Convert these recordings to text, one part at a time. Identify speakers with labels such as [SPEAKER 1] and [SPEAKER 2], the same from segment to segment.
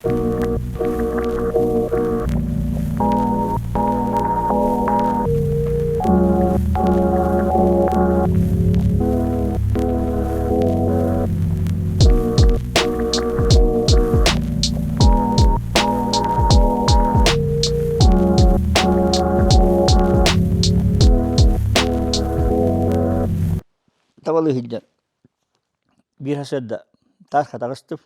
[SPEAKER 1] Табалыы сылдьан биир сарсыарда тааска таҕыстым.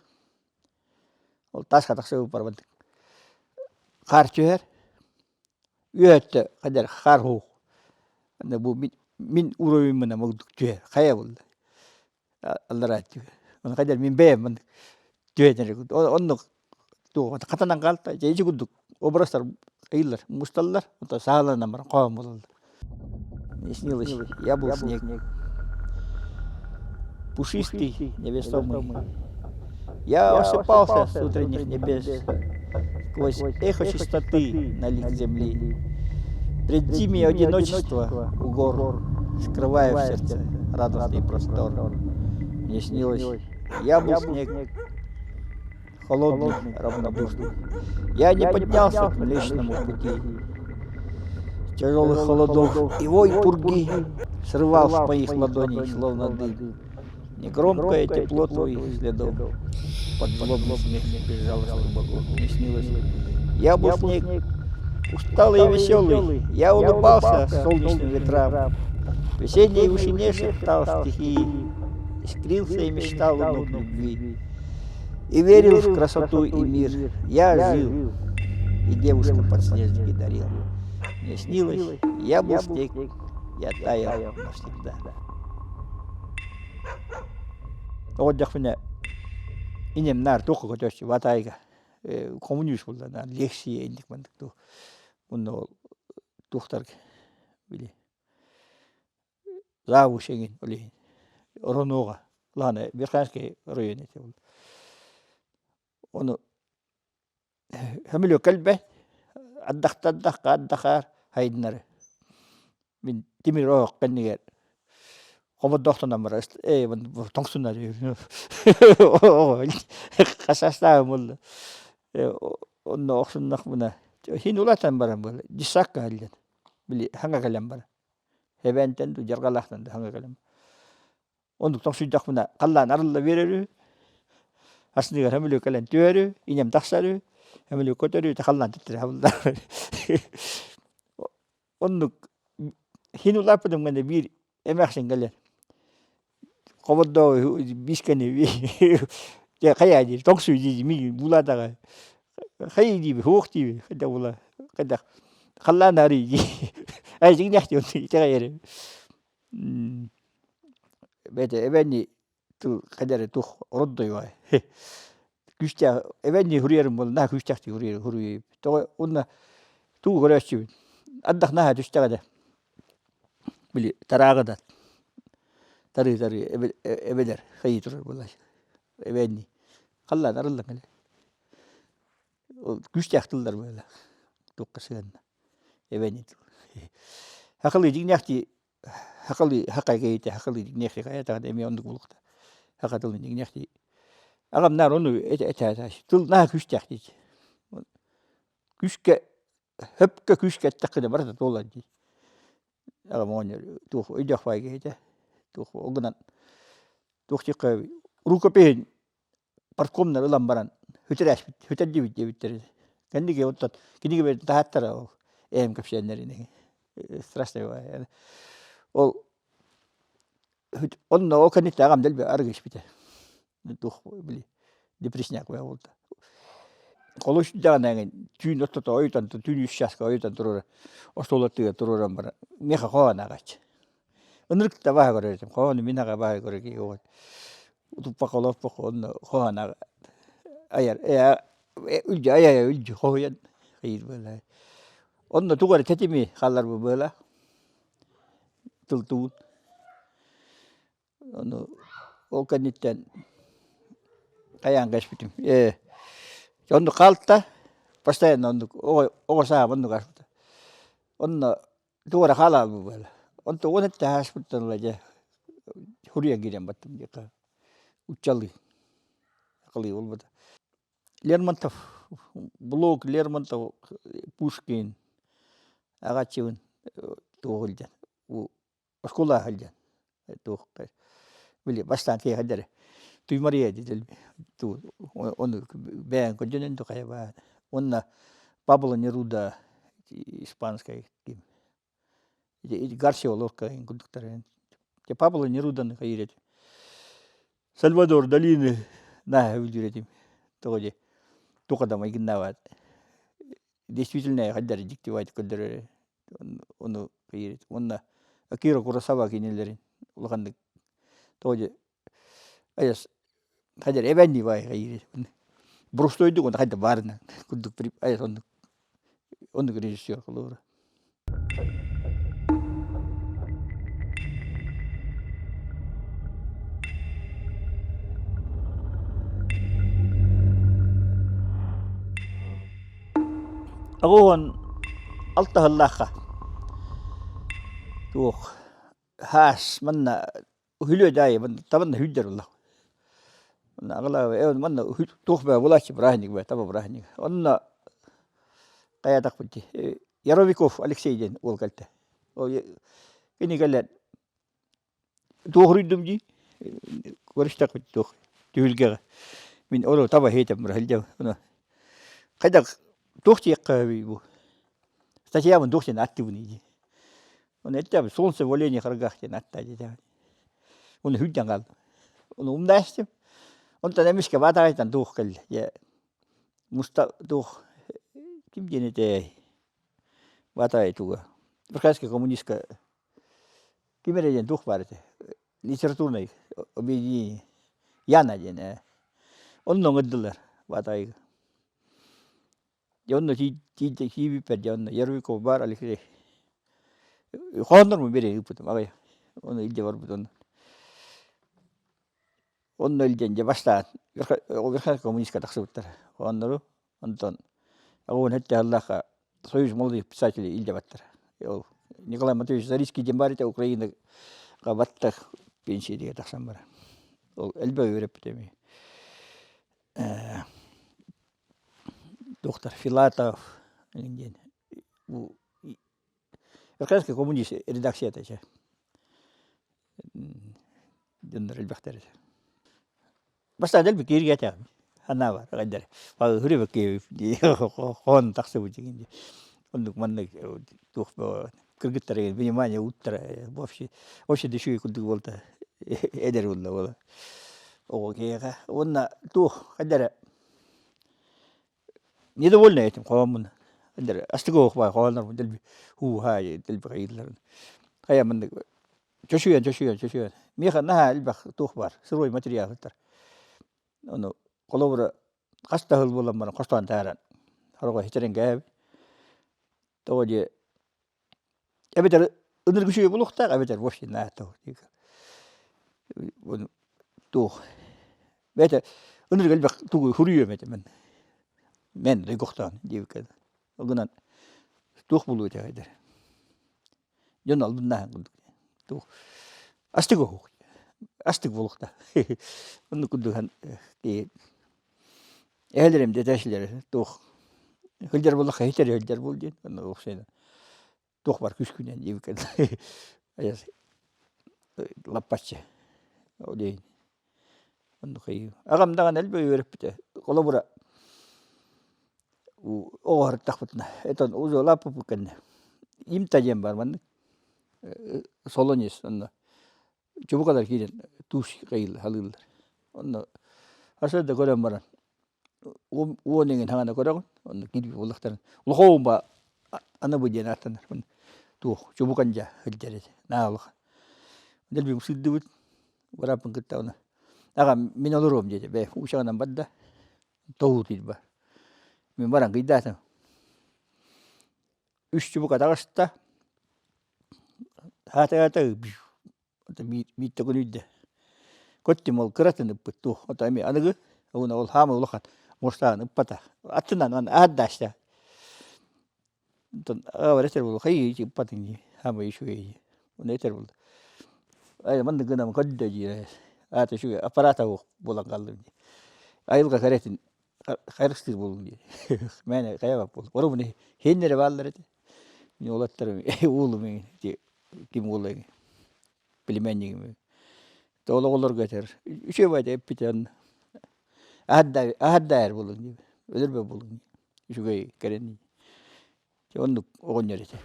[SPEAKER 1] Ол тааска тахсыбыппар барбын хаар түһэр. Үөһэттэ хайдах эрэ хаар уһук. Аны бу мин мин уровеньмынан бурдук түһэр хайа буолла аллараа түһэр. Ону хайдах мин бэйэм маннык түһэн эрэ оннук туох хатанан хаалта дьэ ити курдук образтар ыйыллар мусталлар онтон сааланан баран хоһоон буолаллар. Мне снилось, я был снег. Пушистый, невесомый. Я осыпался с утренних небес сквозь эхо чистоты на лик земли. Пред зимнее одиночество у гор, скрывая в сердце радостный простор. Мне снилось, я был снег, холодный, равнодушный. Я не поднялся к Млечному пути. Тяжелых холодов и вой пурги срывал с моих ладоней, словно дым. Негромкое тепло твоих следов под злобный смех безжалостных богов мне снилось. Я был снег, усталый и веселый, я улыбался солнечным ветрам. В весенней вышине шептал стихи, искрился и мечтал у ног любви. И верил в красоту и мир. Я жил, и девушка подснежники дарил. Мне снилось, я был снег, я таял навсегда. Оҕордохпуна инем наар туохха көтөөччү ватаайга коммунист буолла наар лекция инник маннык туу онно ол туохтарга били завуч эҥин ол иһин Оронуоҕа Лана Верхоянский район этэ ол ону Көмүлүөк кэлбэт, ардахтардахха ардахаар хайыннары. Мин тимир оһох кэннигэр хомордоохтонон барар ээ тоҥсунар хасастааҕым буолла онно охсуннахпына син улаатан баран буолла дьыссаакка иһиллэн били хаҥа кэлэн баран эбээнтэн дуу дьарҕалаахтан дуу хаҥа кэлэн Оннук тоҥсуйдахпына халлаан арылла биэрэр үһү, астыныгар көмүлүөк кэлэн түһэр үһү, инэм тахсар үһү, көмүлүөк көтөр үһү, халлаан төттөрү хабыллар. Оннук хин улааппытым гэнэ биир эмээхсин кэлэн хобордоо биискэни дьэ хайаа диир тоҥсуй дии миигин буулаатаҕа хайыы диибин суох диибин хайдах була хайдах халлаан арый дии ай дьиҥнээх дии итэҕэйэрим Бэйэтэ эбээннии тыл хайда эрэ туох ордойуо күүстээх эбээннии суруйарым буолла наһаа күүстээхтик суруйар тоҕо уонна тугу көрөөччүбүн ардах наһаа түстэҕэ да били тарааҕы да тарыы-тарыы эбэлэр хайыы турар буолла эбээннии халлаан арыллан кэлэр ол күүстээх тыллар буолла туохха сыһыанна эбээннии тыл сахалыы дьиҥнээхтии Хакалы хакай киһитэ хакалы дьиҥнээхтии хайатаҕына эмиэ оннук буолуохта. Хака тылын дьиҥнээхтии. Аҕам наар ону этэ тыл наһаа күүстээх диэччи. Күүскэ хөпкө күүскэ эттэххинэ барыта туолар дии. Аҕам оҕонньор туох өйдөөх баай киһитэ. Туох ол гынан туох диэххэ рукопиһын парткомнар ылан баран сүтэрээспит сүтэрдибит диэбиттэр. Кэнники оттон кинигэ таһааттара ол эм кэпсээннэрин страшный бывает. Ол онно ол кэнниттэн аҕам дэлби арыгы испитэ. Туох били депрессняк буолта. Холус даҕаны түүн ортото ойутан түүн үс чааска ойутан туруора остуол аттыгар туруоран баран миэхэ хоһоон ааҕааччы. Ынырык да баһа көрөр этим. Хоһоону мин аҕа баһа көрөр киһи утуппакка олорпокко онно хоһоон айар үлдьү айа үлдьү хоһуйан ыйыр буолла. Онно тугу эрэ тэтими хаалларбыт буола тыл тугун. Ону ол кэнниттэн хайаан кэспитим. Ээ оннук хаалта постоянно оннук оҕо оҕо сааһым оннук ааспыта. Онно тугу эрэ хаалаабыт буола. Онтон уон этэ ааспыттан ыла дьэ суруйан киирэн бардым диэххэ уччалыы акылыы буолбута. Лермонтов, Блок, Лермонтов, Пушкин аҕаччыбын туох илдьэн оскуола сылдьан туох били бастаан киэһэллэрэ Туймария ону бэйэҥ көрдөнөн хайа баар уонна Пабло Неруда испанскай ким Гарсиа Лорка курдуктар Пабло Неруданы хайыр этим Сальвадор Далины наһаа сөбүлүүр этим тоҕо диэ туох да майгыннаабат действительно хайдары дьиктибайт көрдөрөр ону уонна Акира Куросава кинилэрин улаханнык тоҕо диэ айас хайдар эбэнни баай боростуойдук уонна хайда баарынан курдук айас оннук оннук режиссер холобура. 86 сыллаахха туох хаас манна үһүлүө даайы табанна хүлдэр улах онно аҕалаабы э манна туох баа булааччы бырааһынньык баа таба бырааһынньык онно хайаатахпыт дии Яровиков Алексей диэн уол кэлтэ кини кэлэн Туохуруйдум дии, көрүстэхпит туох түһүлгэҕэ. Мин ону таба иһитим быраһылдьабын. Ону хайдах туох диэххэ эбий бу? Статьябын туох диэн ааттыыбыный дии. Ону эттэбин солнце в оленьих рогах диэн ааттаа диэтэҕин. Ону сүүрдэн хааллым. Ону умна истим. Онтон эмискэ баатаҕайтан туох кэллэ. Дьэ муста туох ким диэн этэй? Баатаҕай туга. Верхоянская коммунистка Ким эрэ диэн туох баар этэ литературнай объединение Яна диэн ээ онно ыҥырдылар Баатаайыга дьэ онно тиийбиппэр дьэ онно Яровиков баар Алексей хоһооннорбун биэрэ ыыппытым аҕай ону илдьэ барбыт онно онно илдьэн дьэ бастаан Верхоянская коммунистка тахсыбыттар хоһооннору Онтон оҕуһун эттэһэллэххэ Союз молодых писателей илдьэ баттар. Ол Николай Матвеевич Зарицкий диэн баар этэ Украинаҕа баттах пенсиятыгар тахсан баран. Ол элбэх үөрэппит эми. Доктор Филатов диэн бу Верхоянский коммунист редакцията чэ. Дьоннор элбэхтэр этэ. Бастаан дэлби кииргээтэҕим. Санаабар хайдары. Хүрүбэккэ хоон тахсыбыт дьиҥин дии. Оннук маннык туох кыргыттар внимание уттара вообще вообще да үчүгэй курдук буолта эдэр буолла буола оҕо киһиэхэ уонна туох хайдары недовольна этим хооммун хайдары астык оох баай хооннорбун дэлби һуу-һаа дэлби хайыылларын хайа маннык Чочуйан, чочуйан, чочуйан. Миэхэ наһаа элбэх туох баар, сырой материалыттар. Ону холобура хас да сыл буолан баран хостоон таһааран сороҕо ситэрэн кээһэбит. Тоҕо диэ эбэтэр ынырык үчүгэй буолуохтаах, эбэтэр вовсе наһаа туох бэйэтэ ынырык элбэх тугу суруйуом этэ мин. Мен дойгохтоон диэбиккэ Ол гынан туох буолуо этэ Дьон албыннааһын курдук. Туох астык оһох. Астык буолуохта. Оннук курдук эһэлэрим дэтээчилэр туох сылдьар буоллахха иһитэр сылдьар буол диэн онно уопсайынан туох бар күскүнэн диэбиккэ лаппаччы ол иһин оннук аҕам даҕаны элбэх үөрэппитэ холобура оҕо сырыттахпытына этон узолааппыппыт кэннэ имта диэн баар маннык солонец онно чубукалар киирэн туус халыыллар онно сарсыарда көрөн баран уон иҥин хаҥана көрөҕүн онно киирбит буоллахтарын улахоумба аны диэн ааттанар туох чубукан дьа сылдьар этэ наһаа улахан дэлби сыырдыбыт бырааппын кытта ону аҕам мин олоруом диэтэ бэйэ уучаҕынан барда тоһуутуйба мин баран кыйдаатым үс чубука таҕыста хаата-хаата биирдэ көлүйдэ көттүм ол кыратын ыппыт туох ото эмиэ аныгы уонна ол хаамай улахан муостаан ыппата аттынан аны аһардаачта Онтон аҕабар этэр буолла хайыы ыппатыҥ дии хаамай үчүгэй дии онно этэр буолла ай маннык гынабын көрдө диир аата үчүгэй аппарата буолан хааллым дии айылҕа кэрэтин. Харыстыыр буолуҥ диэн. Мээнэ хайабат буолуҥ. Оруобуна иһиннэрэ бааллар этэ. Мин уолаттарым уолум ити ким уола племяннигим Ол оҕолорго этэр үчүгэй баҕайы эппитэ онно аһардаайар буолуҥ диэн өлөрбөт буолуҥ диэн үчүгэй кэрэн оннук оҕонньор этэ.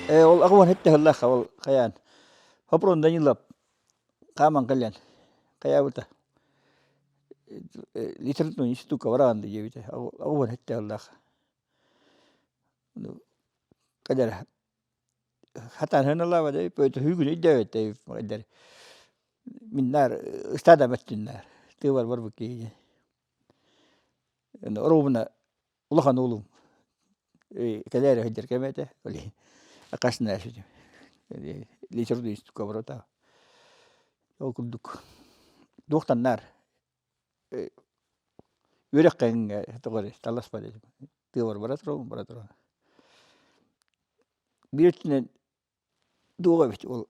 [SPEAKER 1] Ээ ол аҕабын эттэ сыллаахха ол хайаан Хопрон Данилов хааман кэлэн хайаабыта литературный институкка бараҕын да диэбитэ аҕабын эттэ сыллаах кэлэр Хатан сыаналаабат эбиппит, өтөһүүгүн өйдөөбөт эбиппит Мин наар ыстаада бэттин наар тыабар барбыт киһи диэн. Оруобуна улахан уолум кэлээри сылдьар кэмэ этэ, хас литературный институкка барбыта. Ол курдук туохтан наар үөрэххэ тоҕо эрэ таласпат этим. Тыабар бара турабын, бара турабын. Биир өттүнэн дуоҕа эбит ол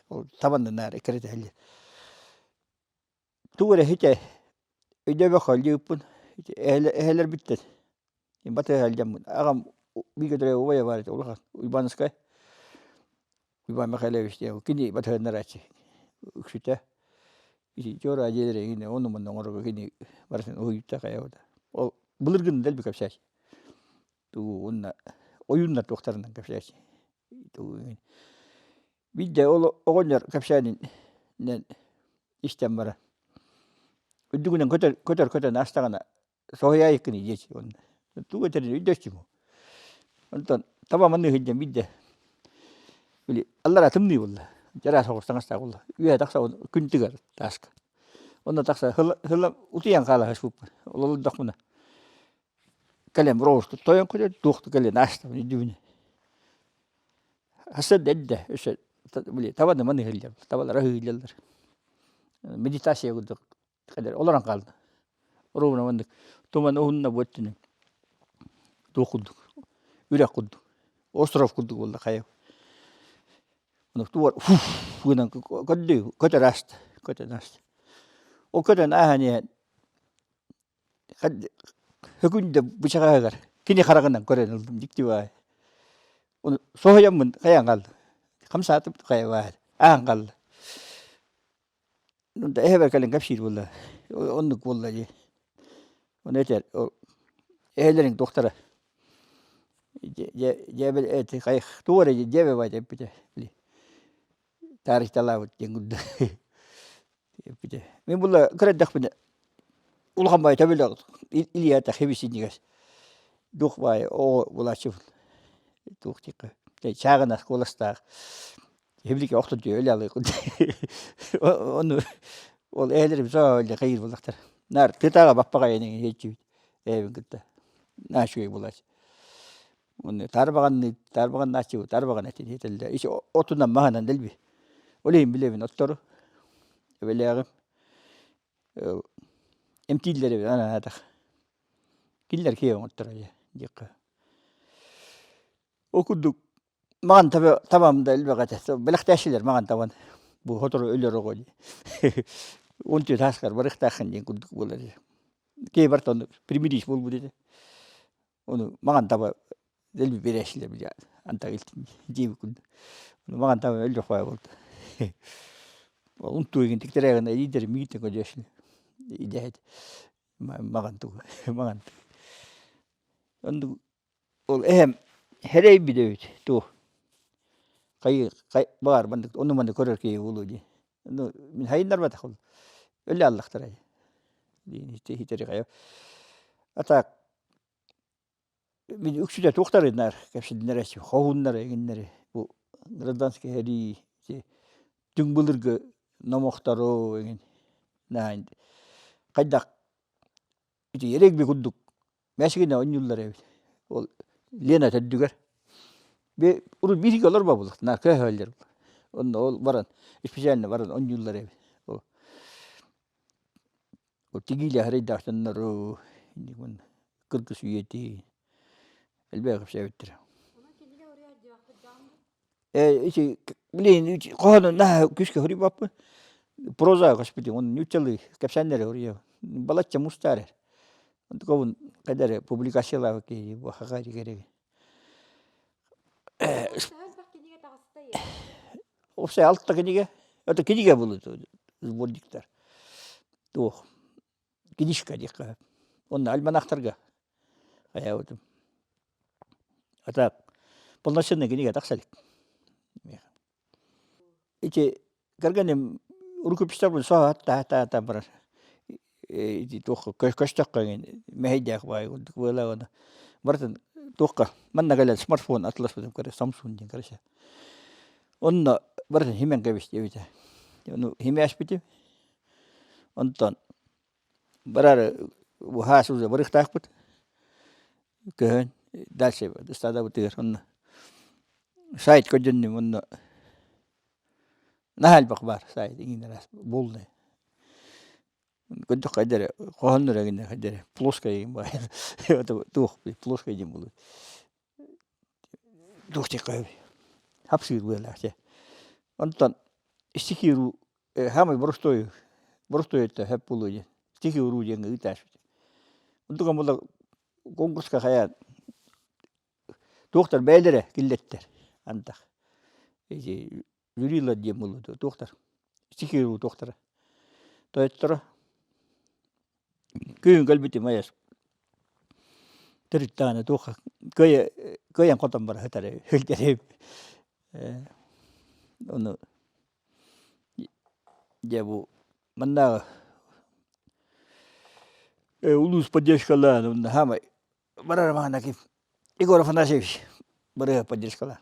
[SPEAKER 1] ол табаннанаар эккирэтиһэллэр. Тугу эрэ ситэ өйдөөбөххө илдьибиппин эһэлэрбиттэн батыһа сылдьаммын аҕам бииргэ төрөөбүт убайа баар этэ улахан Уйбааныскай Уйбаан Михайлович диэн кини батыһыннарааччы үксүтэ ити Дьуора дьиэлэрэ эҥин ону манна оҥорорго кини барытын уһуйбута хайаабыта ол былыргыны дэлби кэпсээччи тугу уонна ойууннар туохтарынан кэпсээччи Биирдэ ол оҕонньор кэпсээнинэн истэн баран үрдүгүнэн көтөр көтөр көтөн аастаҕына соһуйаайыккыный диэччи уонна тугу этэрин өйдөөччүм онтон таба маныы сылдьан биирдэ били аллараа тымныы буолла чараас соҕус таҥастаах буолла үөһэ тахса күн тыгар тааска онно тахса сыла утуйан хаала сыспыппын ол олордохпуна Кэлэн броуска тойон көрөр, туох да кэлэн ааста үрдүбүнэ. Хасыарда эрдэ өссө били табаны маны иһиллэр, табалара ыһыыллаллар. Медитация курдук кэлэр олорон хаалла. Ровно маннык туман уһунна бу өттүнэн туох курдук, үрэх курдук, остров курдук буолла хайа. Ону туор фуф гынан көрдүү көтөр ааста, көтөн ааста. Ол көтөн ааһан иһэн Хөкүндэ бычаҕаһыгар кини хараҕынан көрөн ыллым дьикти баай. Ону соһуйаммын хайаан хааллым. Хамсаатым хайа баай аан хаалла. Эһэбэр кэлэн кэпсиир буолла. Оннук буолла дии. Ону этэр эһэлэриҥ туохтара дьээбэ эти тугу эрэ дьээбэ баай эппитэ таарыйталаабыт диэн курдук эппитэ. Мин була кыра эрдэхпинэ улахан баай төбөлөөх Ильята хибисинньигэс дух баай оҕо булааччыбын туох диэххэ чааҕынас куоластаах хибилики охтон түө өлө алыы ону ол эһэлэрим соо хайыыр буоллахтар наар тытааҕа баппаҕай эниҥ иһээччибит эһэбин кытта наа үчүгэй буолааччы Уонна тарбаҕанныы тарбаҕаннааччыбыт тарбаҕан этин иһитэллэр. Ис отунан маһынан дэлби. Ол иһин билэбин оттору эбэлээҕим эмтииллэр эбит анаатах. Кинилэр киһи оҥотторо диэххэ. Ол курдук маҕан табам да элбэх этэ. Бэлэхтээччилэр маҕан табан бу сотору өлөр оҕо дии. 14 ааскар барыахтааххын диэн курдук буолар. Киһи барыта оннук примирись буолбут этэ. Ону маҕан таба дэлби биэрээччилэр били антах диэбит курдук. Ону маҕан таба өллөх баҕайы буолта. Унтуу игин тиктэрээҕинэ илиидэрим миигиттэн көрдөөччүлэр. Идэһит маҕан тугу маҕан Оннук ол эһэм сэрэйбит эбит туох хайыы баҕар маннык ону маны көрөр киһи буолуо дии. Ну мин хайыннарбатах ол өлө аллахтара иһитэри хайа А так мин үксүтэ туохтарыннар кэпсэтиннэр хоһууннары эҥиннэри бу гражданскай сэрии түҥ былыргы номохтору эҥин хайдах ити регби курдук мэсигинэ оонньууллар эбит ол Лена төрдүгэр урут бииргэ олорбобулар наар көөһөөллөр онно ол баран специально баран оонньууллар эбит ол Тигиилээх эрэйдээх дьоннору кыргыс үйэтин элбэҕи кэпсээбиттэрэ. Ити билигин хоһоону наһаа күүскэ суруйбаппын. Проза көспүтүм, оны нууччалыы кэпсээннэри суруйабын. Балачча мустаар эр. Онтукабын хайда эрэ публикациялаабыт киһи бу хака керек. Уопсай алта кинигэ. Это кинигэ было сборниктар. Туох книжка диэххэ. Онно альманахтарга хайаабытым. А так полноценный кинигэ тахса илик. Ити кэргэним рукописьтарбын соһо барар. Ити туохха көстөххө мэһэйдээх баай курдук буолла барытын туохха манна кэлэн смартфон атыласпытым көрө Samsung диэн короче. Онно барытын химэн кэбис диэбитэ. Ону химээспитим. Онтон барар хаас уже барыахтаахпыт. Көһөн дальше ыстаадабытыгар онно сайт көрдөннүм онно наһаа элбэх баар сайт иҥин араас буолла. Көрдөххө хайда эрэ хоһооннор эҥин хайда эрэ плоскай игин баар туох плоскай диэн буолуой туох диэххэ хапсыыр быһыылаах дьэ. Онтон стихи Самый боростуой, боростуой это сөп буолуо диэн, стихи уруу диэҥҥэ ыытааччыбыт. Онтукам буолла конкурска хайаан туохтар бэйэлэрэ киллэртэр антах. Ити жюрилар диэн буолуо туохтар стихи уруу туохтара. Тойотторо күһүн кэлбитим айас төрүт даҕаны туохха кыайа кыайан хотон бара сытар эбит ону Дьэ бу маннааҕы улуус поддержкалаан уонна саамай барар маҕана ким Егор Афанасьевич барыа поддержкалаан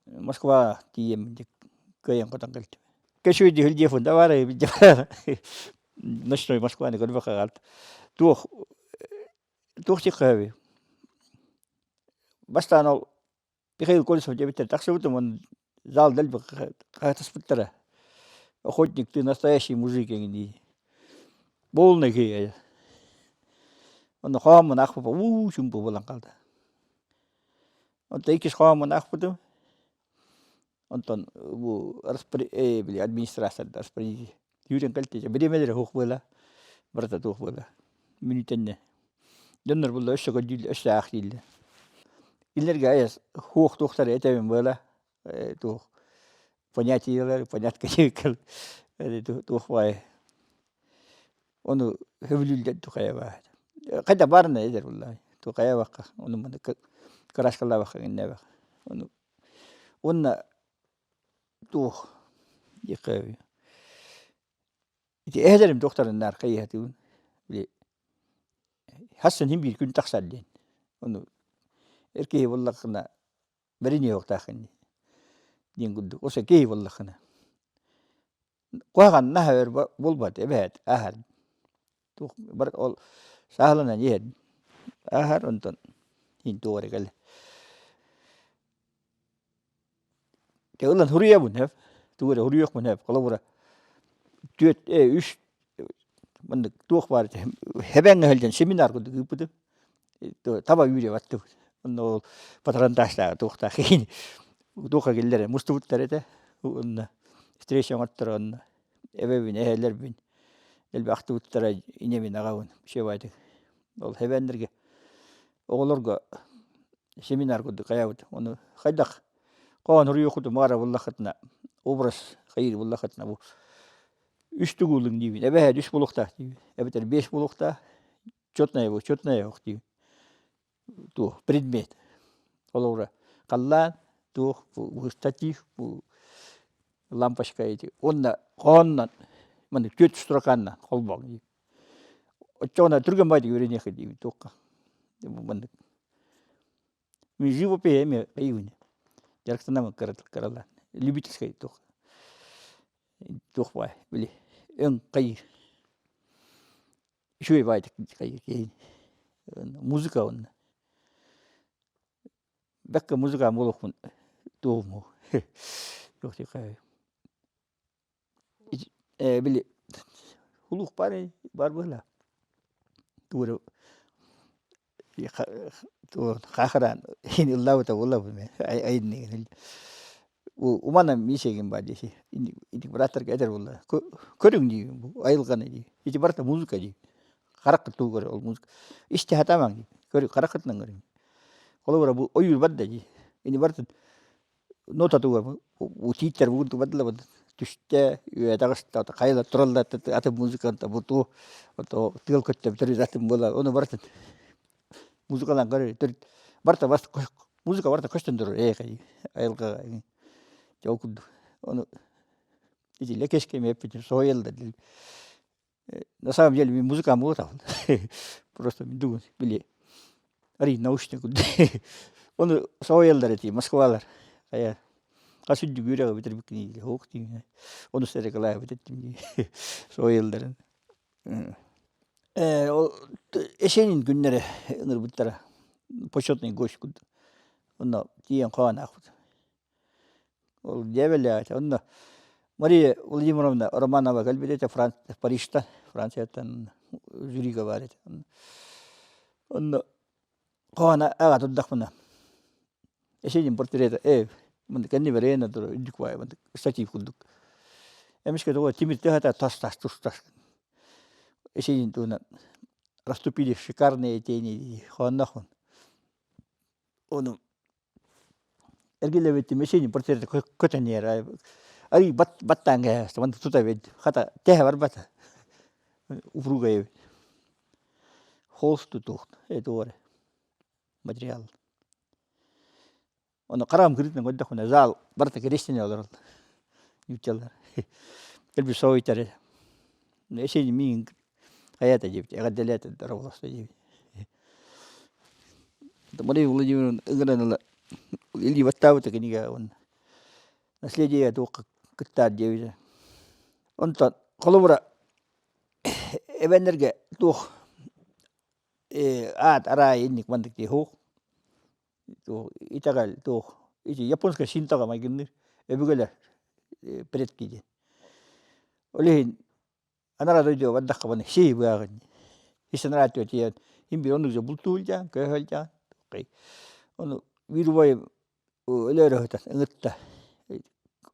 [SPEAKER 1] Москваҕа тиийэммин дьэ кыайан хотон кэлтим. Кэшү дьиэфун да баар ночной Москваны көрбөккө хаалта. Туох туох диэххэ Бастаан ол Михаил Колесов диэбиттэр тахсыбытым уонна зал дэлби хаһытаспыттара. Охотник, ты настоящий мужик эҥин дии. Полный киһи. Онно хоһооммун аахпыппа уу чуумпу буолан хаалта. Онтон иккис хоһооммун аахпытым. Онтон бу били администрация распорядитель Үүрэн кэлтэ бириэмэлэрэ суох буола, барыта туох буола. Мүнүүтэннэ. Дьоннор булла өссө көрдүүллэр, өссө аах дииллэр. Кинилэргэ айас хуох туохтары этэбин буола, туох понятиелар, понятка туох баай. Ону сөбүлүүллэр тухайа баар. Хайда баарына эдэр булла. Тухайа бакка, ону маны краскалаабакка гиннэбэх. Ону уонна Туох диэххэ ити эһэлэрим туохтарын хайыһатыбын били хассан син биир күн тахсар диэн ону эр киһи буоллаххына бэриниэхтааххын диэн курдук ose киһи буоллаххына куһаҕан наһаа өр буолбат эбээт ааһар туох бар ол сааһыланан иһэр ааһар онтон иһин туох эрэ кэлэр Дьэ ылан суруйабын сөп, тугу эрэ суруйуохпун сөп. Холобура, түөрт, үс маннык туох баар этэ хэбэҥҥэ сылдьан семинар курдук ыыппытым. Таба үүрэ баттыбыт. Онно ол патронташтааҕы туохтаах иһин туохха киллэрэ мустубуттар этэ. Онно встреча оҥорторо онно эбэбин, эһэлэрбин элбэх ахтыбыттара инэбин, аҕабын үчүгэйдик. Ол хэбэннэргэ оҕолорго семинар курдук хайаабыт. Ону хайдах хоһоон суруйуоххутун баҕара буллаххытына образ хайыыр буллаххытына бу үс тугуулуҥ диибин эбэһээт үс буолуохтаах диибин эбэтэр биэс буолуохтаах четное бу четное ох диибин туох предмет холобура халлаан туох бу штатив бу лампочка эти уонна хоһоонунан маннык түөрт строканнан холбооҥ диибин Оччоҕуна түргэн баайдык үөрэниэххит диибит туохха. Маннык. Мин живопись эмиэ ыйыбын. Дьарыктанаммын кыралаан. Любительскай туох. Туох баай, били, өҥ хайыыр. Үчүгэй баайдык хайыыр киһини. Музыка онно. Бэккэ музыка буолуохпун туоһум. Туох диэххэ Били улуух баар баар быһыылаах. Тугу эрэ хаахыраан иһин ыллаабыта буолла айынныгын. Умана миисэгин баар дии. Ити бырааттарга этэр буолла. Көрүҥ дии бу айылҕаны дии. Ити барыта музыка дии. Хараххыт тугу көрөр ол музыка. Истэ сатаамаҥ дии. Көрү хараххытынан көрүҥ. Холобура бу ойуур барда дии. Ини барытын нотатыгар тииттэр бугун бардылар түстэ үөтэ таҕыста хайалар тураллар атын музыканта бу туу тыал көттө төрүт атын буолар ону барытын музыкалаан көрөр төрүт барыта бас музыка барыта көстөн турар эйэхэ айылҕаҕа ол курдук ону ити лэкэскэ эмиэ эппитим соһуйаллар На самом деле мин музыкам буолатаҕын. Просто мин дугун били арый научный курдук. Ону соһуйаллар эти Москвалар. Хайа хас үрдүк үөрэҕи бүтэрбиккиний дии суох дии. Ону сэрекалаабыт эттим дии. Соһуйалларын. Ол Есенин күннэрэ ыҥырбыттара. Почетный гость курдук. Онно тиийэн хоһоон аахпыт. Ол дьээбэлээҕэ онно Мария Владимировна Романова кэлбит этэ Парижтан, Францияттан жюрига баар этэ. Онно хоһоон аҕа турдахпына эсенин портрета ээ мында кэннибэр эйэнэ тура үрдүк баайы мындык штатив курдук. Эмискэ тоҕо тимир тыһата тас-тас тус-тас. Есенин туһунан расступили шикарные тени дии хоһоонноохпун. Ону Эргиллэбиттим эсиини портрета көтөн иһэр арый баттаан кээһэ манна тута эбит хата тэһэ барбата упруга эбит холст туох это материал ону хараҕым кырыытынан көрдөхпүнэ зал барыта киристине олороллор нууччалар элбэх соһуйтар эсиини миигин хайата диэбит эҕэрдэлээтэ дорооболосто диэбит Мария Владимировна ыҥыран ыла илии баттаабыта кинигэ уонна наследие туохха кыттаар диэбитэ. Онтон холобура эбэннэргэ туох аат араай инник маннык дии суох туох итэҕэл туох ити японскай синтаҕа майгынныыр өбүгэлэр предки диэн. Ол иһин Анараа дойдуга бардаххына сии быаҕын ис анараа өттүгэр тиийэн син биир оннук дьэ бултуу сылдьаҕын, көһө сылдьаҕын. Ону биир убайым өлөөрө сытан ыҥырта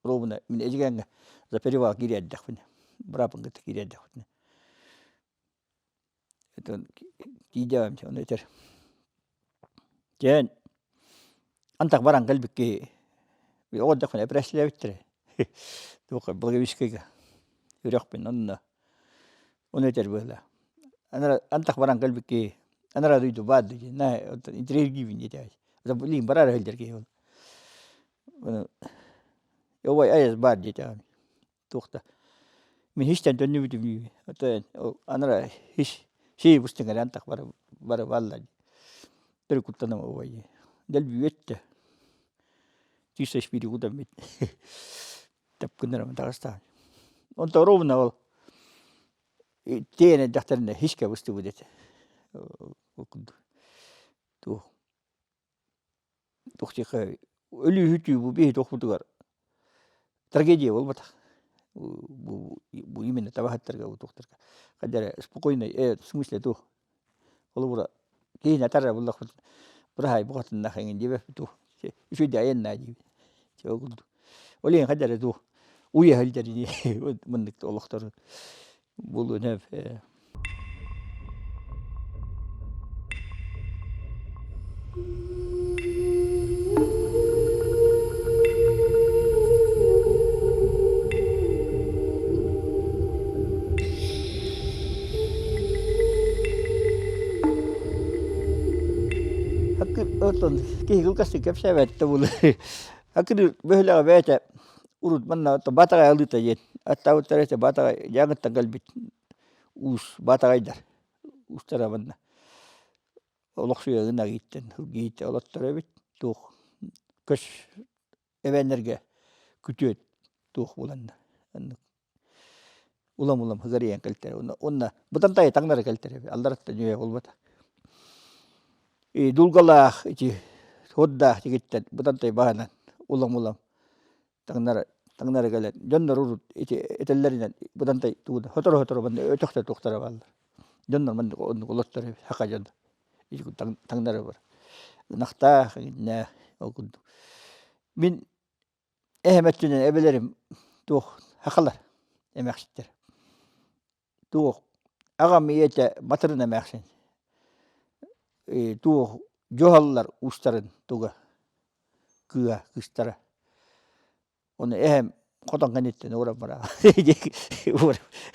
[SPEAKER 1] ровно мин Эдьигээҥҥэ за перевал киирэ эрдэхпинэ бырааппын кытта киирэ эрдэхпинэ тиийдэҕим ону этэр Дьээн антах баран кэлбит киһи оҕо эрдэхпинэ эпэрээссийэлээбиттэрэ туохха Благовещенскайга үрэхпин онно ону этэр быһыылаах анара антах баран кэлбит киһи анараа дойду баар дуу диэн наһаа интэриэһиргиибин диэтэ билигин бараары сылдьар киһи ол ону убай айас баар диэтэҕим туох да мин истэн төннүбүтүм дии оттон анара ис сии быстыҥ эрэ антах бары бары бааллар төрүт куттаныма убай дэлби үөттэ чисто испиири кутаммыт тэп гыннарам таҕыстаҕын онто ровно ол тиэйэн эрдэхтэринэ хискэ быстыбыт этэ ол курдук туох туох диэххэ өлүүһүтүү бу биһи туохпутугар трагедия буолбатах бу бу именно табаһыттарга бу туохтарга хайда эрэ спокойный в смысле туох холобура киһини атар эрэ буллахпыт быраһаай букатыннаах эҥин диэбэппит туох үчүгэй айаннаа диибит ол курдук ол иһин хайда эрэ туох уйа сылдьар ини маннык олохтору буолуон сөп Оттон киһи кылгастык кэпсээбэт да буолуо. Акыры бөһүлэҕэ бэйэтэ урут манна Баатаҕай алыыта диэн аттаабыттара этэ Баатаҕай Дьааҥыттан кэлбит уус Баатаҕайдар уустара манна олохсуйа ынах ииттэн сылгы ииттэ олотторо эбит туох көс эбээннэргэ күтүөт туох буоланна оннук улам-улам ыгарыйан кэлтэрэ уонна бытантайы таҥнары кэлтэрэ эбит аллараттан үөһэ буолбата дулгалаах ити суордаах тигиттэн бытантай баһынан улам-улам таҥнары таҥнары кэлэн дьоннор урут ити этэллэринэн бытантай тугу сотору-сотору манна өтөхтөр туохтара бааллар дьоннор маннык оннук олоттор эбит саха дьоно ити таҥнары бар ынахтаах иннээх ол курдук мин. Эһэм өттүнэн эбэлэрим туох сахалар эмээхситтэр. Туох аҕам ийэтэ Батырын эмээхсин туох дьуһаллар уустарын туга кыыһа кыыстара. Ону эһэм хотон кэнниттэн ууран бараа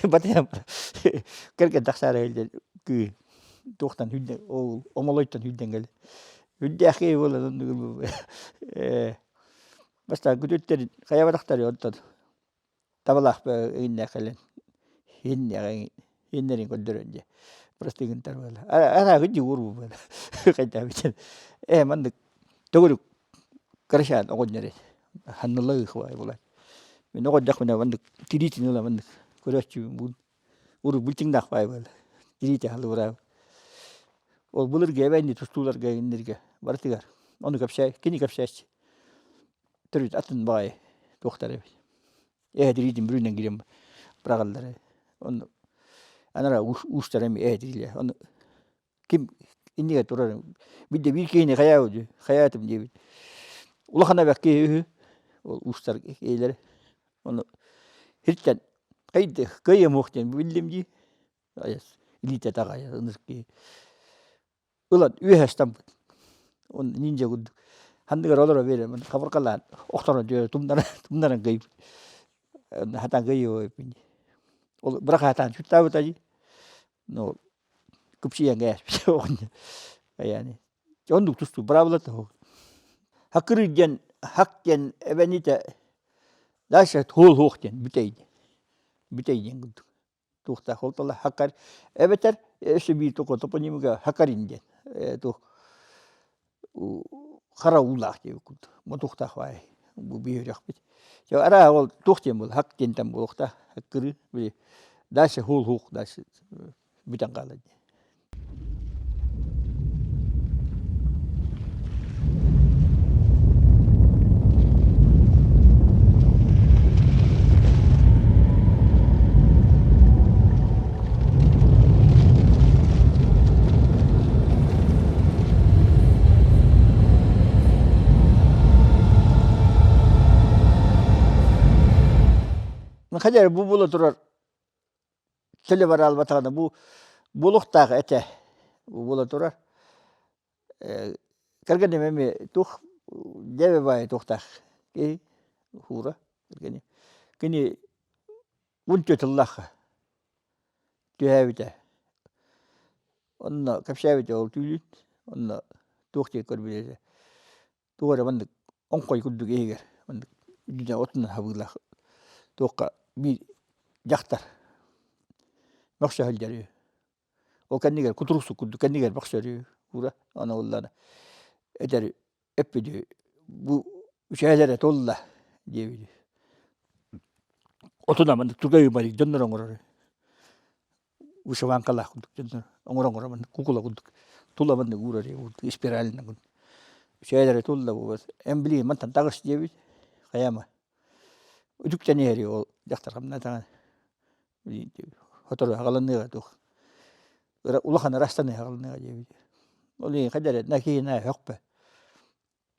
[SPEAKER 1] батыйан кэргэн тахсаары иһиллэр кыы туохтан хүлдэн ол омолойтон хүлдэн кэлэр үрдээх киһи буолан оннук э бастаан күтүттэрин хайабатахтары онтон табалаах иҥнээх кэлэн иһиннэҕин иһиннэрин көрдөрөн дьэ просто гынтар буолла араагы дьугур буолла хайдаабытын ээ маннык төгүрүк кырашаан оҕонньор этэ ханныла ыхвай буолар мин оҕонньохпуна маннык тириитин ыла маннык көрөөччүбүн урут булчуҥнаах баай буолла тириитэ халыбыраабыт ол былыргы эбээнни тустууларга инниргэ барытыгар ону кэпсээ кини кэпсээччи төрүт атын баҕайы туохтар эбит Эһэ тириитин бүрүнэн киирэн быраҕаллар. Онно анараа уустара эмиэ эһэ тириилээх. Ону ким иннигэр турар биирдэ биир киһини хайаабыт хайаатым диэбит. Улахан эбэх киһи үһү. Ол уустар киһилэрэ. Ону сиртэн кыйды кыайыам суох диэн биллим дии. Илиитэ таҕайа ынырык киһи. Ылан үөһэ ыстаммыт. Онно ниндзя курдук. Ханныгар олоро биэрэн хабырҕалаан охторон түөрэ тумнаран тумнаран кыйбыт. Хатан кыйыа Ол бырахаатаан сүртаабыта дии. Ну кыпсыйан кээспит оҕонньор. Айааны. Оннук тустуу быраабылата суох. Хакыры диэн хак диэн эбэниитэ дальше хуол хуох диэн бүтэй диэн. Бүтэй диэн курдук. Туохтаах ол тыла хакар эбэтэр өссө биир топонимига хакарин диэн туох хара уулаах диэбит курдук мотуохтаах баай бу биһирэхпит араа ол туох диэн буол хак диэнтэн буолуохтаах хаккырыы били дальше хуул хук дальше бүтэн хаалар диэн Хайа бу буола турар Төлө бара албатаҕына бу буолуохтаах этэ буола турар. Кэргэним эмиэ туох дьэбэ баайы туохтаах киһи уура кэргэним. Кини 14 тыллаахха түһээбитэ. Онно кэпсээбитэ ол түүнүн онно туох диэн көрбүт этэ. Туох эрэ маннык оҥхой курдук иһигэр маннык үрдүнэн отунан хабыылаах туохха биир дьахтар мөхсө сылдьар үһү. Ол кэннигэр кутуруксук курдук кэннигэр мөхсөр үһү уура. Аны уоллаана этэр эппит үһү бу үчээлэрэ туолла диэбит үһү. Отунан маннык тугай ымарый дьоннор оҥорор үһү. Вышиванкалаах курдук дьоннор оҥоро-оҥоро маннык кукула курдук тула маннык уурар спиралынан курдук. Үчээлэрэ тулла буолбат. Эн билигин мантан таҕыс диэбит. Хайаама. Үтүктэн иһэри ол дьахтар хамнатаҕын. Сотору аҕаланыаҕа туох. Улахан ырастаныа аҕаланыаҕа диэбит. Ол иһин хайда эрэ накиһина өһөхпө.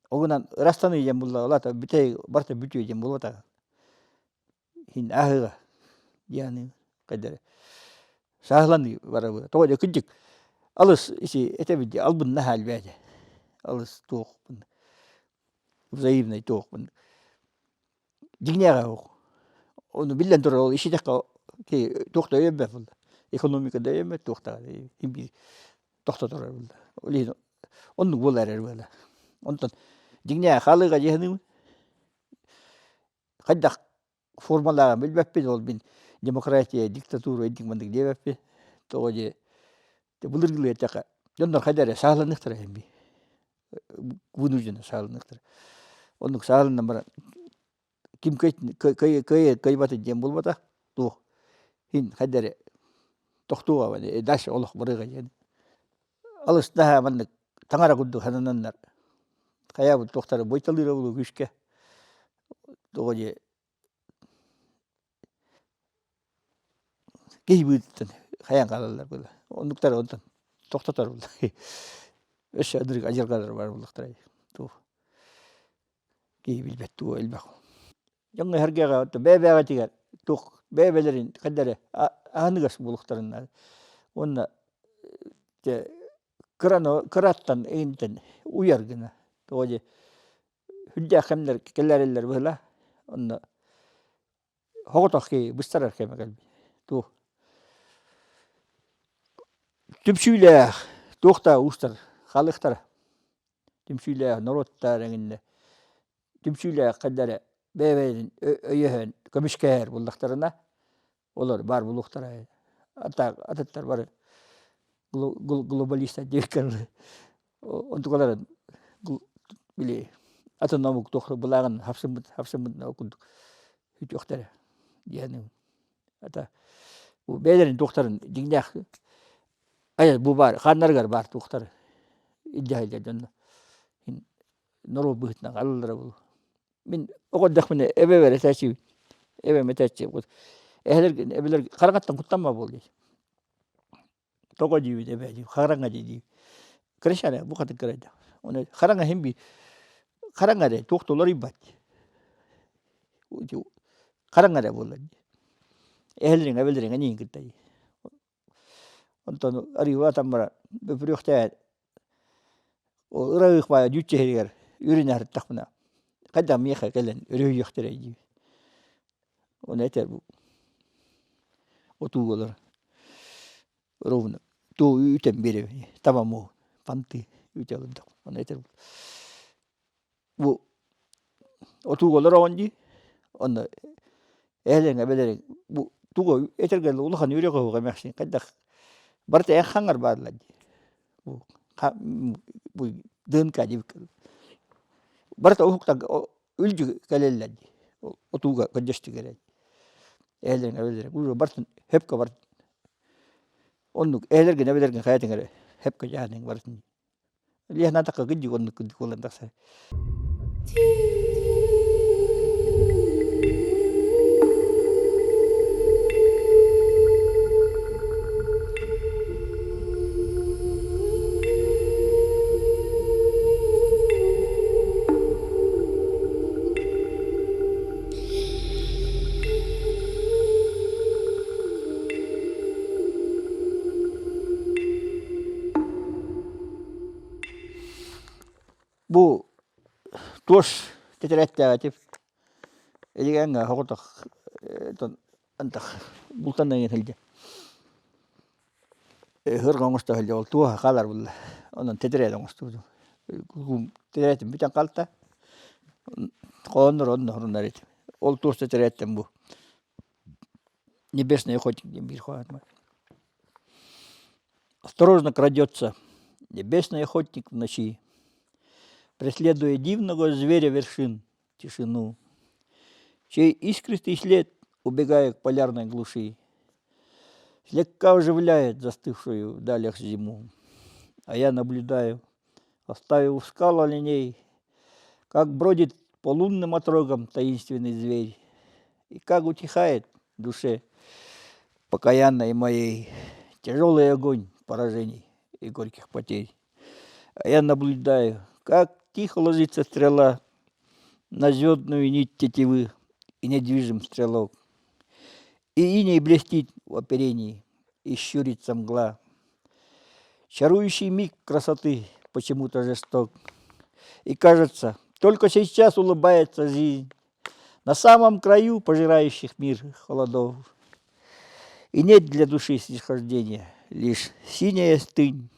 [SPEAKER 1] Ол гынан ырастаныы диэн булла, ол аата бүтэй барыта бүтүө диэн буолбатаҕа. Иһин аһыыга дианы хайдары сааһыланыы барабы тоҕо дьэ кырдьык алыс ити этэбит дии албын наһаа элбээтэ алыс туохпун взаимный туохпун дьиҥнээҕэ суох ону биллэн турар ол ишитэххэ туох да өйөммөт буолла экономика да өйөммөт туох даҕаны биир тохтоторор буолла ол иһин оннук буола эрэр буолла онтон дьиҥнээх хаалыыга дьиһаныыбын Хайдах формалааҕын билбэппин, ол мин демократия, диктатура инник маннык диэбэппин. Тоҕо диэ былыргылыы эттэххэ, дьоннор хайда эрэ сааланыахтара эми. Вынужденно сааланыахтара. Оннук сааланан баран ким кыайбатын диэн буолбатах, туох иһин хайда эрэ тохтуоҕа дальше олох барыаҕа диэн. Алыс наһаа маннык таҥара курдук санананнар хайаабыт туохтара буйталыыра буолуо күүскэ тоҕо диэ киһи быытыттан хайаан хаалаллар буолла оннуктары онтон тохтотор буолла өссө ынырык адьырҕалар баар буоллахтара туох киһи билбэт туга элбэх. Дьоҥҥо сэргэҕэ бэйэ-бэйэҕитигэр туох бэйэ-бэйэлэрин хайда эрэ аһыныгас буолуохтарын наада. Уонна дьэ кыраны кыраттан эҥинтэн уйар гына. Тоҕо диэ сүрдээх кэмнэр кэлээрэллэр быһыылаах. Онно соҕотох киһи быстарар кэмэ кэлбит. Туох түмсүүлээх туох да уустар хаалыахтара. Түмсүүлээх норуоттар эҥиннэ түмсүүлээх хайда эрэ бэйэ-бэйэлэрин өйөһөн көмүскэһэр буоллахтарына олор баар буолуохтара. Атыттар бары глобалистар диэбиккэ онтукаларын били атын омук туох былааҕын хапсыммыт хапсыммыт курдук сүтүөхтэрэ диэн это бэйэлэрин туохтарын дьиҥнээх айар бу баар хааннарыгар баар туохтары илдьэ сылдьар дьонно норуот быһыытынан арыллара буолуо. Мин оҕо эрдэхпинэ эбэбэр этээччибин. Эбэм этээччи эһэлэр эбэлэр хараҥаттан куттанма буол дии. Тоҕо диибит эбээ диибит хараҥа дии диибит. Кырачаана букатын кыра эрдэх. Оны хараҥа иһин биир хараҥа эрэ туох да уларыйбат дии. Хараҥа эрэ буолар дии. Эһэлэриҥ эбэлэриҥ эниин кытта дии. Онтон арыылаатан баран бөпүрүөхтээн ол ыраах баайа дьүүччэ иһигэр үрүнэ сырыттахпына хайдах миэхэ кэлэн өрүһүйүөхтэрэй дии. Ону этэр бу отуу олор ровно туу үтэн биэрэбин таба муоһун панты үтэ олордох ону этэр бу отууга олороҕун дии онно эһэлэриҥ эбэлэриҥ бу тугу этэргэ дылы улахан үөрэх оһуох эмээхсин хайдах барыта эн хаҥар бааллар дии бу бу ДНК диэбиккэ барыта уһуктан үлдьү кэлэллэр дии отууга көрдөстүк эрэ эһэлэриҥ эбэлэриҥ уже барытын хөпкө бар оннук эһэлэргин эбэлэргин хайатыҥ эрэ хөпкө дьаһаныҥ барытын Лена такка оннук кырдьык буолан тахсар. Бу туос тэтэрээттээҕи этим. Эдьигээҥҥэ соҕотох антах бултан эҥин сылдьан ыһыырга оҥосто сылдьан ол туоһа хаалар буолла. Онон тэтэрээт оҥостубутум. Тэтэрээтим бүтэн хаалта. Хоһооннор онно сурунар этим. Ол туос тэтэрээттэн бу Небесный охотник диэн биир хоһоон баар. Осторожно крадется небесный охотник в ночи, преследуя дивного зверя вершин тишину, чей искристый след, убегая к полярной глуши, слегка оживляет застывшую в далях зиму. А я наблюдаю, оставив скал оленей, как бродит по лунным отрогам таинственный зверь, и как утихает в душе покаянной моей тяжелый огонь поражений и горьких потерь. А я наблюдаю, как тихо ложится стрела на звездную нить тетивы и недвижим стрелок. И иней блестит в оперении, и щурится мгла. Чарующий миг красоты почему-то жесток. И кажется, только сейчас улыбается жизнь на самом краю пожирающих мир холодов. И нет для души снисхождения, лишь синяя стынь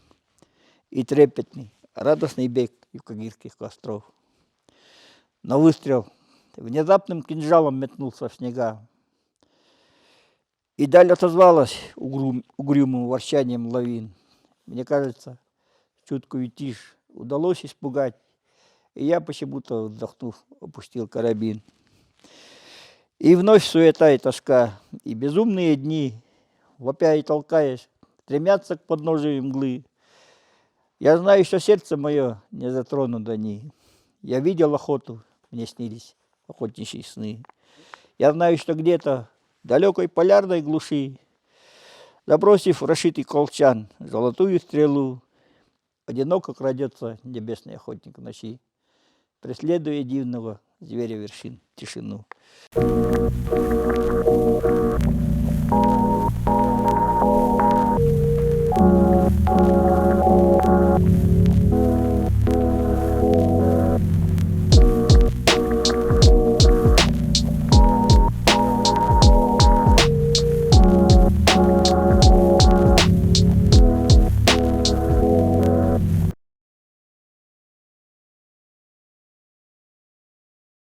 [SPEAKER 1] и трепетный, радостный бег юкагирских костров. Но выстрел внезапным кинжалом метнулся в снега. И даль отозвалась угрюм, угрюмым ворчанием лавин. Мне кажется, чуткую тишь удалось испугать, и я почему-то, вздохнув, опустил карабин. И вновь суета и тоска, и безумные дни, вопя и толкаясь, стремятся к подножию мглы. Я знаю, что сердце мое не затронуто ни. Я видел охоту, мне снились охотничьи сны. Я знаю, что где-то в далекой полярной глуши, забросив расшитый колчан, золотую стрелу, одиноко крадется небесный охотник в ночи, преследуя дивного. Звери вершин, тишину.